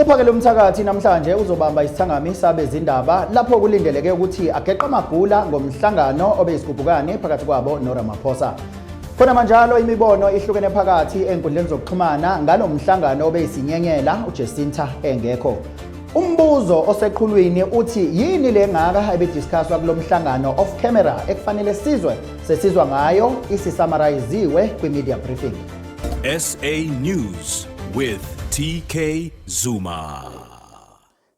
Uphakele umthakathi namhlanje uzobamba isithangami sabezindaba lapho kulindeleke ukuthi ageqe amagula ngomhlangano obeyisigubhukane phakathi kwabo noRamaphosa. Khona manjalo imibono ihlukene phakathi enkundleni zokuxhumana ngalo mhlangano obeyisinyenyela uJacinta engekho. Umbuzo oseqhulwini uthi yini le ngaka ebidiscusswa kulo mhlangano off camera ekufanele sizwe sesizwa ngayo isisummariziwe kwi-media briefing. SA News with TK Zuma.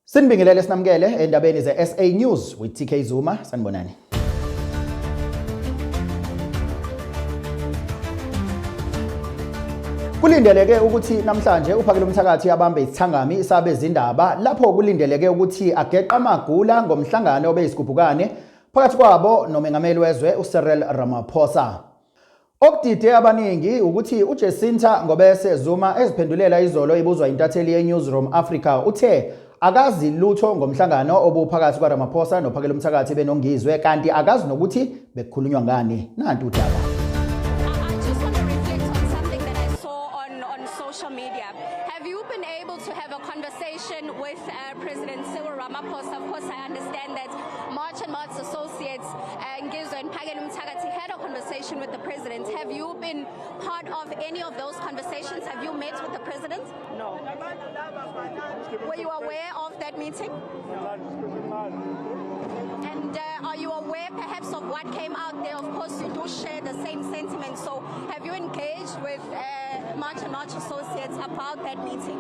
Sinibingelele sinamukele endabeni ze-SA News with TK Zuma. Sanibonani. Kulindeleke ukuthi namhlanje uphakele umthakathi abambe isithangami sabezindaba lapho kulindeleke ukuthi ageqa amagula ngomhlangano obeyisigubhukane phakathi kwabo nomengameli wezwe uCyril Ramaphosa. Okudide abaningi ukuthi uJacinta Ngobese Zuma eziphendulela izolo ibuzwa intatheli yeNewsroom Africa uthe akazi lutho ngomhlangano obuphakathi kwaRamaphosa nophakela umthakathi benoNgizwe kanti akazi nokuthi bekukhulunywa ngani. Nantu udaba. I just want to reflect on something that I saw on social media. Have you been able to have a conversation with President Cyril Ramaphosa? Of course, I understand that March and March Associates, Ngizwe and Phakel'umthakathi had a conversation with the president. Have you been part of any of those conversations? Have you met with the president? No. Were you aware of that meeting? And are you aware perhaps of what came out there? Of course, you do share the same sentiment. So have you engaged with March and March Associates about that meeting?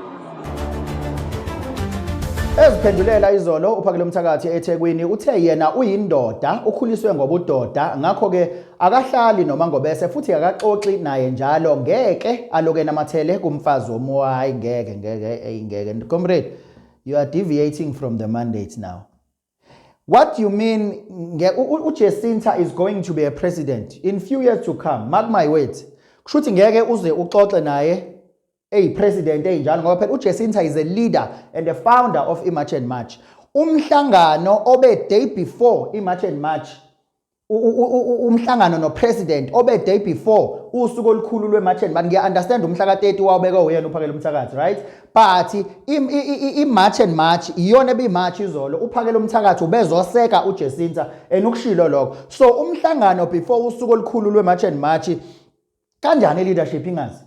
Eziphendulela izolo uphakele umthakathi eThekwini uthe yena uyindoda ukhuliswe ngobudoda ngakho ke akahlali noma ngobese futhi akaxoxi naye njalo ngeke aloke namathele kumfazi womoya. Hayi, ngeke ngeke, ey ngeke. Comrade, you are deviating from the mandate now. What you mean uJacinta is going to be a president in few years to come, mark my words. Kushuthi ngeke uze uxoxe naye eyi-president eyinjalo ngoba phela uJacinta is a leader and a founder of iMarch and March. Umhlangano obe day before iMarch and March, umhlangano no-president obe day before usuku olukhulu lwe-March and March. Ngiya-understand umhla ka-30 wawubekwe uyena uphakela umthakathi, right? But i-March and March iyona ebiyi-march izolo, uphakela umthakathi ubezoseka uJacinta and ukushilo lokho. So umhlangano before usuku olukhulu lwe-March and March, kanjani i-leadership ingazi?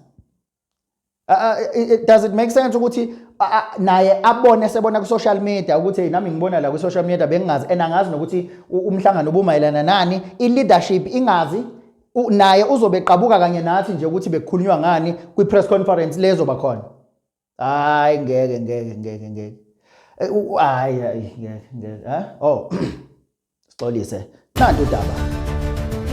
Does it make sense ukuthi naye abone sebona ku social media ukuthi hey, nami ngibona la ku social media, bengingazi and angazi nokuthi umhlangano obumayelana nani, i-leadership ingazi, naye uzobe eqabuka kanye nathi nje ukuthi bekukhulunywa ngani kwi press conference lezo bakhona? Hayi ngeke ngeke ngeke ngeke. Hayi hayi ngeke ngeke. Ha, oh, sixolise, nantu udaba.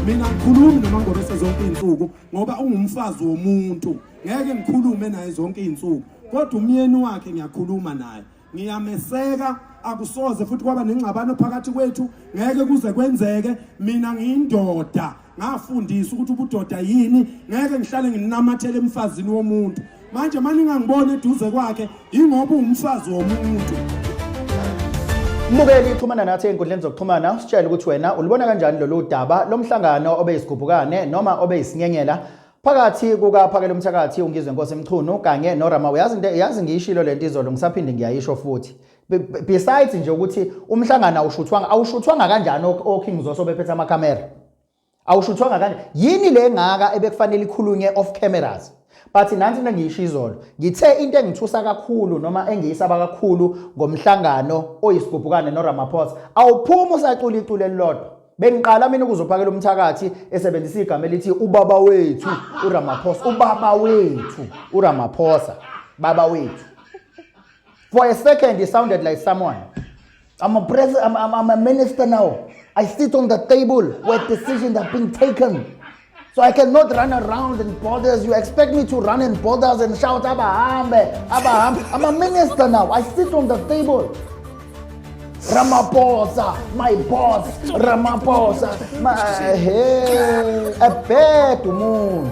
Mina ngikhulumi noma ngobese zonke izinsuku ngoba ungumfazi womuntu, ngeke ngikhulume naye zonke izinsuku, kodwa umyeni wakhe ngiyakhuluma naye, ngiyameseka. Akusoze futhi kwaba nengxabano phakathi kwethu, ngeke kuze kwenzeke. Mina ngiyindoda, ngafundisa ukuthi ubudoda yini, ngeke ngihlale nginamathele emfazini womuntu. Manje manje ningangiboni eduze kwakhe ingoba ungumfazi womuntu. Mbukeli, xhumana nathi ey'nkundleni zokuxhumana usitshele ukuthi wena ulibona kanjani lolu daba lomhlangano obeyisigubhukane noma obeyisinyenyela phakathi kukaphakela umthakathi uNgizwe Nkosi Mchunu kanye noRama. Uyazi into, yazi ngiyishilo lento izolo, ngisaphinde ngiyayisho futhi. Besides nje ukuthi umhlangano awushuthwanga, awushuthwanga kanjani oKing Zoso bephethe amakhamera? Awushuthwanga kanje? Yini le ngaka ebekufanele ikhulunywe off cameras? But nansi into engiyisho izolo, ngithe into engithusa kakhulu noma engiyisaba kakhulu ngomhlangano oyisigubhukane noRamaphosa, awuphuma usacula iculo elilodwa. Bengiqala mina ukuzophakela umthakathi esebenzisa igama elithi ubaba wethu uRamaphosa, ubaba wethu uRamaphosa, baba wethu. For a second he sounded like someone. I'm a president, I'm a minister now. I sit on the table where decisions are being taken. So I cannot run around in borders. You expect me to run in borders and shout, Abahambe, Abahambe. I'm a minister now. I sit on the table. Ramaphosa, my boss, Ramaphosa. My, hey, ebheda umuntu.